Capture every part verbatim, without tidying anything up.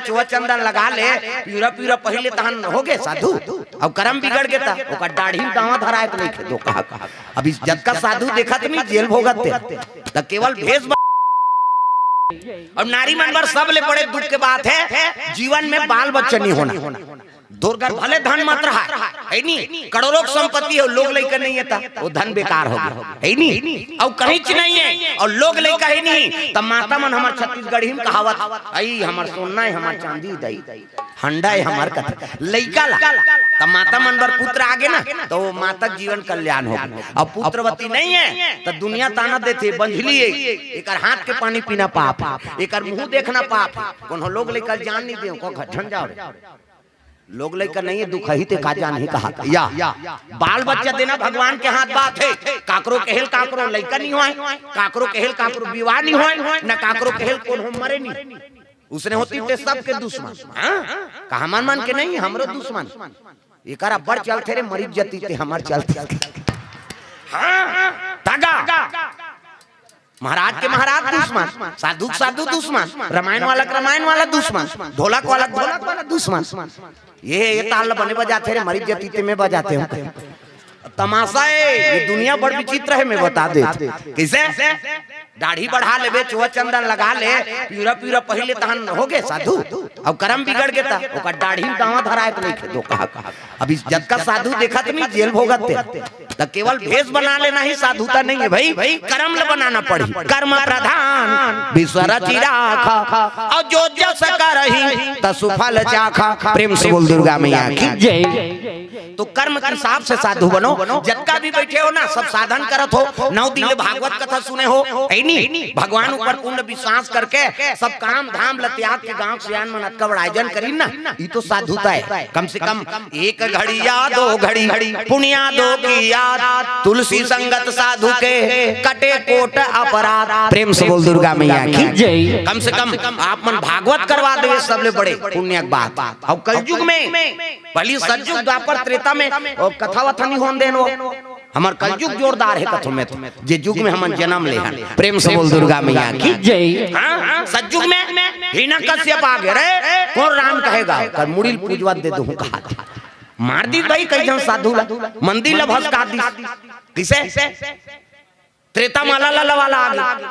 चोआ चंदन लगा ले, पीरा पीरा पहिले तहन हो गे साधु। अब करम बिगड़ गे त ओकर दाढ़ी दावा धराए त नहीं खेदो कहा। अब इस जतका साधु देखत नहीं जेल भोगत ते, त केवल भेष ब-, अब नारी मन बर सबले बड़े दुख के बात है, जीवन में बाल बच्चा नहीं होना। तोर घर भले धन मत रहा, है नी, करोड़ों की संपत्ति हो, लोग लइका नहीं है त वो धन बेकार हो गया, है नी, अउ कहीं च नहीं है, अउ लोग लइका है नहीं, त माता मन हमर छत्तीसगढ़ी में कहावत, "आई हमर सोना है, हमर चांदी दई, हंडा है हमर कथा, लइका ला।" त माता मन बर पुत्र आगे ना, त वो माता के जीवन कल्याण हो गया। अब पुत्रवती नहीं है, त दुनिया ताना देथे, "बंझली है, एकर हाथ के पानी पीना पाप, एकर मुंह देखना पाप।" कोनो लोग लइका जान नहीं दे, को घटन जाओ रे। लोग लइका नहीं है, दुख ही ते का जान ही कहा था। या बाल बच्चा देना भगवान के हाथ बात है। काकरो कहेल काकरो लइका नहीं होय, काकरो कहेल काकरो विवाह नहीं होय, न काकरो कहेल कोनो मरे नहीं। उसने होती ते सबके दुश्मन। हाँ? कहा मन मन के नहीं, हमरो दुश्मन। एकर अब्बड़ चलथे रे, मरीज जती ते हमर चलथे। हाँ, तगा। महाराज के महाराज दुश्मन, साधु के साधु दुश्मन, रामायण वाला के रामायण वाला दुश्मन, ढोलक वाला के ढोलक वाला दुश्मन। ये, ये ताल ल बने बजाथे रे, मरीज जती ते में बजाथे हूँ। तमाशा है, ये दुनिया बड़ विचित्र है, मैं बता दे। कैसे? दाढ़ी बढ़ा लेबे, चोआ चंदन लगा ले, पीरा पीरा पहिले तहन हो गे साधु। अब करम बिगड़ गे त ओकर दाढ़ी दावा धराए त नहीं खेदो कहा। अब इस जतका साधु देखत नहीं जेल भोगत ते, त केवल भेष बना लेना ही साधुता नहीं है भाई, करम ल बनाना पड़ी। कर्म प्रधान विश्व रचि राखा, अउ जो जस करही तसु फल चाखा। प्रेम से बोल दुर्गा मैया की। जय। तो कर्म के हिसाब से साधु बनो। जतका भी बैठे हो ना, सब साधन करत हो, नौ दिन ले भागवत कथा सुने हो, है नी? भगवान ऊपर पूर्ण विश्वास करके सब काम धाम ल त्याग के गांव सियान मन अतका बड़ा आयोजन करीन ना, ई तो साधुता है। कम से कम एक घड़ी या दो घड़ी पुनिया दो की याद, तुलसी संगत साधु के कटे कोट अपराध। प्रेम से बोल दुर्गा मैया की। जय। कम से कम आप मन भागवत करवा देवे, सबले बड़े पुण्य के बात। अउ कलयुग में, पहली सतयुग, द्वापर, त्रेता में, अउ कथा वथा नहीं होन देन वो। हमर कलयुग जोरदार है कथो में तो, जे युग में हमन जन्म ले हन। प्रेम से बोल दुर्गा मैया की। जय। हाँ, सतयुग में हिरण्यकश्यप आ गे रे, कोन राम कहेगा? कर मुड़ी ल पूजवा दे दूं कहा था। मार दीस भाई कई झन साधु ला, मंदिर ला भसका दीस। किसे? त्रेता माला ला लवाला आ गे।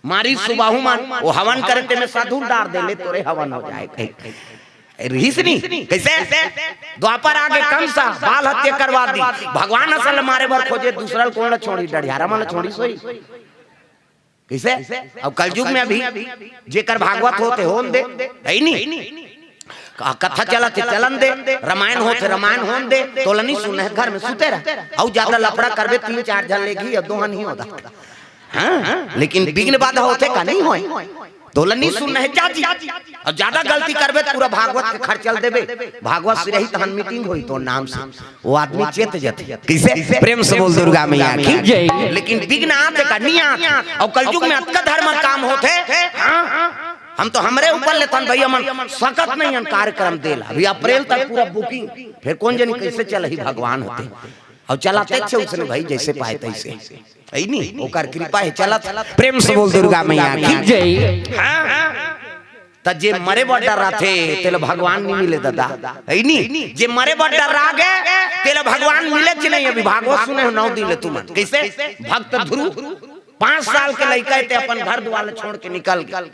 मारी सुबाहु मन, वो हवन करे ते में साधु डार दे ले, तोरे हवन हो जाए कहे। रिहिस नी, कैसे? द्वापर आ गे कंसा, बाल हत्या करवा दी। भगवान असल मारे बर खोजे, दूसरा ल कोन ल छोड़ी, डढ़ियारा मन ल छोड़ी सोई। कैसे? अब कलयुग में अभी जेकर भागवत होते होन दे, है नी? क-, कथा चलत हे चलन दे, रामायण होते रामायण होन दे, तोला नहीं सुने घर में सुते रह। अउ ज्यादा लफड़ा करबे, तीन चार झन लेगी, अब दोहा नहीं होता। हाँ, लेकिन विघ्न बाधा होते का नहीं होय? तोला नहीं सुनना है, जा जी। अउ ज्यादा गलती करबे, पूरा भागवत के खर्चल देबे। भागवत सिरही तहन मीटिंग होई तोर नाम से। वो आदमी चेत जथे। किसे? प्रेम से बोल दुर्गा मैया की। जय। लेकिन विघ्न आते का नहीं आते। अउ कलयुग में अतका धर्म काम होथे। हाँ? हम तो हमरे ऊपर लेथन भैया मन सकत नहीं हन कार्यक्रम देला। अभी अप्रैल तक पूरा बुकिंग। फिर कोन जनी कैसे चलही भगवान होते। अउ चलाते अच्छे उसने भाई जैसे पाए तैसे। है नी? ओकर कृपा है चलत। प्रेम से बोल दुर्गा मैया की। जय। हाँ? त जे मरे बर डर्राथे, तेला भगवान नहीं मिले दादा। है नी? जे मरे बर डर्रा गे, तेला भगवान मिले कि नहीं? अभी भागवत सुने हो नौ दिन ले तुमन। कैसे? भक्त ध्रुव, पाँच साल के लइका हे, ते अपन घर दुआर ल छोड़ के निकल गे।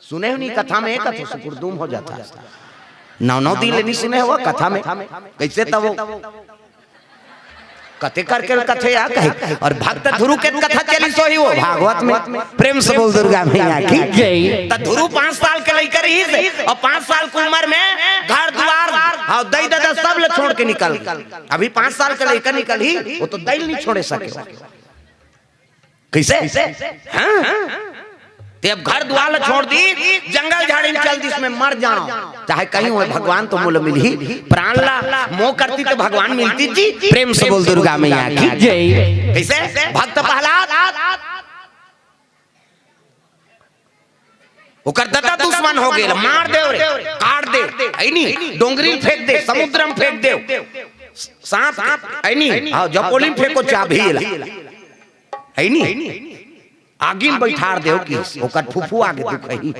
सुने हो नी कथा में, कथो सुकुरदुम हो जाता। नौ नौ दिन ले नहीं सुने हो कथा में। कैसे तब वो कथे करके कथे या कहे। अउ भक्त ध्रुव के कथा चली सोही वो भागवत में। प्रेम से बोल दुर्गा मैया की। जय। त ध्रुव पाँच साल के लइका रहिस हे अउ पाँच साल के उमर में घर दुआर, हाँ, दई ददा सब ल छोड़ के निकल गे। अभी पाँच साल के लइका निकलही, वो तो दई ल नहीं छोड़े सके। कैसे? हाँ? ते अब घर दुआर ल छोड़ दी, जंगल झाड़ी में चल दी, इसमें मर जाओ, चाहे कहीं होय, भगवान तो मोला मिलही। प्राण ला मोह करती त भगवान मिलती जी। प्रेम से बोल दुर्गा मैया की। जय। कैसे? भक्त प्रहलाद ओकर ददा दुश्मन हो गे, मार देव रे, काट देव, है नी? डोंगरी में फेंक देव, समुद्र में फेंक देव, साथ, है नी? हाँ, जपोली में फेंको चाभी ला। है नी? आगी में बैठार देव कि ओकर फुफू आगे दुखही।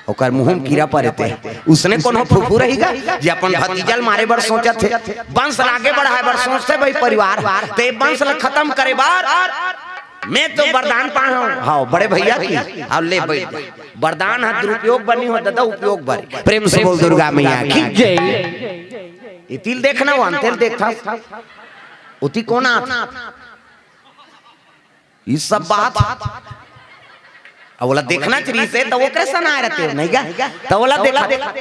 ओकर मुंह में कीरा परे ते। उसने कोनो फुफू रही गा, जे अपन भतीजा ल मारे बर सोचत हे, वंश ल आगे बढ़ाए बर सोचथे भाई परिवार, ते वंश ल खत्म करे बर मैं तो वरदान पाए हूँ। हाँ, बड़े भैया की। अब ले बैठ जा। वरदान ह दुरुपयोग बर नइ हो दादा, उपयोग बर। प्रेम से बोल दुर्गा मैया की। जय। इतिल देखना, वो अंतिल देखता। उती कौन आत? ई सब बात। अब ओला देखना चाहिए से, तो ओकरे सन आए रहते हो, नहीं क्या? तो ओला देखा।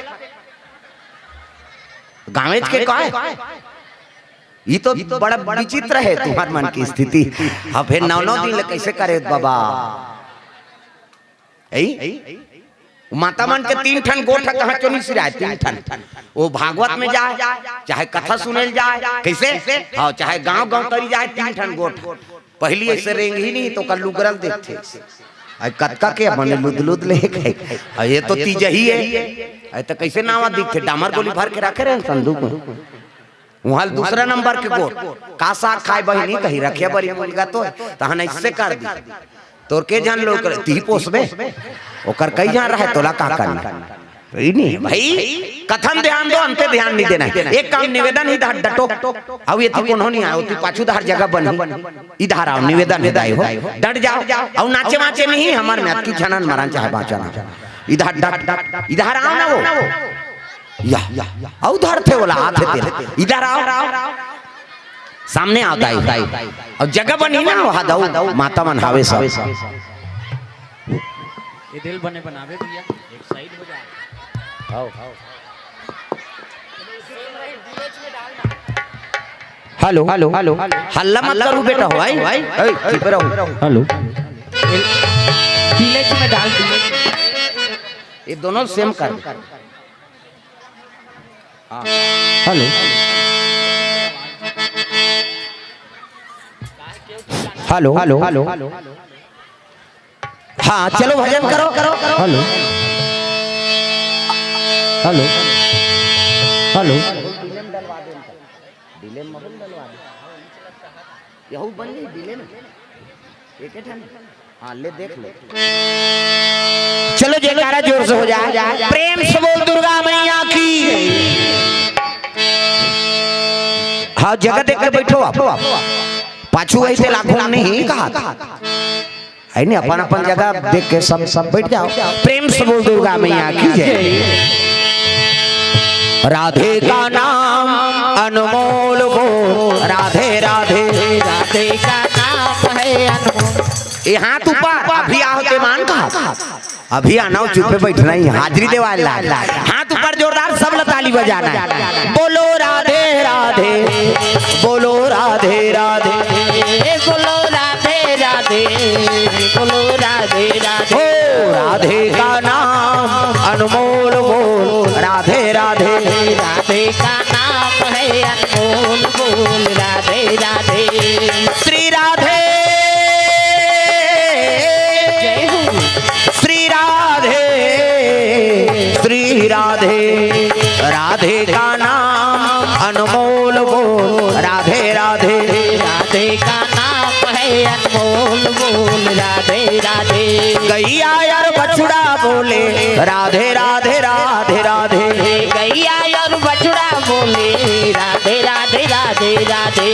गाँवेच के का है? ई तो बड़ा विचित्र है तुम्हार मन की स्थिति। हाँ, फिर नौ नौ दिन ले कैसे करे बाबा? ऐ? माता मन के तीन ठन गोठ कहाँ चो नहीं सिराए, तीन ठन। वो भागवत में जाए, चाहे कथा सुने ल जाए, कैसे? हाँ, चाहे गांव गांव करी जाए, तीन ठन गोठ। पहली ऐसे रेंग ही नहीं तो कल लुगरल देखते। आई कतका के बने लुद लुद ले गए। आ ये तो तीजही है। आई तो कैसे नावा दिखते, डामर गोली भर के रखे रहे संदूक में। वहाँ दूसरा नंबर के गोठ, का साग खाए बहिनी, कही रखे बरी मुलगा तो, तहन ऐसे कर दी। तोर के जान लो, ओकर तिही पोसबे, ओकर कई जान रहे, तोला का करना? ई नहीं भाई, कथम ध्यान दो, अंते ध्यान नहीं देना है। एक काम निवेदन ही, इधर डटो। अब ये ती कोनो नहीं आयो, तू पाछू धार जगह बन, इधर आओ, निवेदन है दाई हो, डट जाओ। और नाचे वाचे नहीं, हमार में अतकी छनन मरन चाहे बाँचन। इधर डट, इधर आओ ना वो। या, या, या। अउ धरथे ओला, आथे तेला। इधर आओ। सामने आवत हे। अउ जगह बनी ना, वहाँ दऊ। माता मन हावे सब। ये दिल बने बनावे भैया, एक साइड हो जा। आओ, आओ। Hello, hello, hello. हल्ला मत करू बेटा हो, आई, आई, चुप रहो। हेलो। विलेज में डाल दिए। ये दोनों सेम कर। हेलो। Hello, hello, hello. हाँ, चलो भजन करो, करो, करो। हेलो। हेलो। हेलो। डिले में डलवा दे। यहू बन जाई डिले में। एके ठन। हाँ, ले देख ले। चलो जयकारा जोर से हो जाए। प्रेम से बोल दुर्गा मैया की। हाँ, जगह देख के बैठो आप। पाछू ऐसे लाखों नहीं कहा था। है नहीं, अपन अपन जगह देख के सब सब बैठ जाओ। प्रेम से बोल दुर्गा मैया की जय। राधे का नाम अनमोल बोल, राधे राधे। राधे का नाम है अनमोल। ये हाथ ऊपर, अभी आओ ते मान का। अभी आना हो, चुपे बैठना ही, हाजिरी देवाला। हाथ ऊपर जोरदार, सब ला ताली बजाना है। बोलो राधे राधे, बोलो राधे राधे। ए, बोलो राधे राधे, बोलो राधे राधे। ओ राधे का नाम अनमोल बोल, राधे राधे। राधे का नाम है अनमोल बोल, राधे राधे। श्री राधे। जय हो। श्री राधे, श्री राधे। राधे का नाम अनमोल बोल, राधे राधे। राधे का नाम है अनमोल बोल, राधे राधे। गैया यार बछड़ा बोले, राधे राधे राधे राधे। गैया यार बछड़ा बोले, राधे राधे राधे राधे।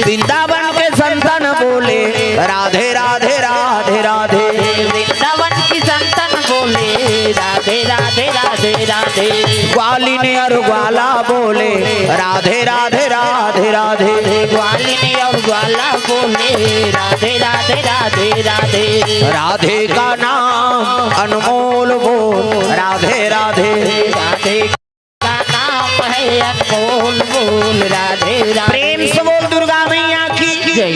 वृंदावन के संतन बोले, राधे राधे राधे राधे। वृंदावन की संतन बोले, राधे राधे राधे राधे। ग्वालिनी और ग्वाला बोले, राधे राधे राधे राधे। ग्वालिनी और ग्वाला बोले, राधे राधे राधे राधे। राधे का नाम अनमोल बोल, राधे राधे। राधे का नाम है अनमोल बोल, राधे राधे। प्रेम से बोल दुर्गा मैया की जय।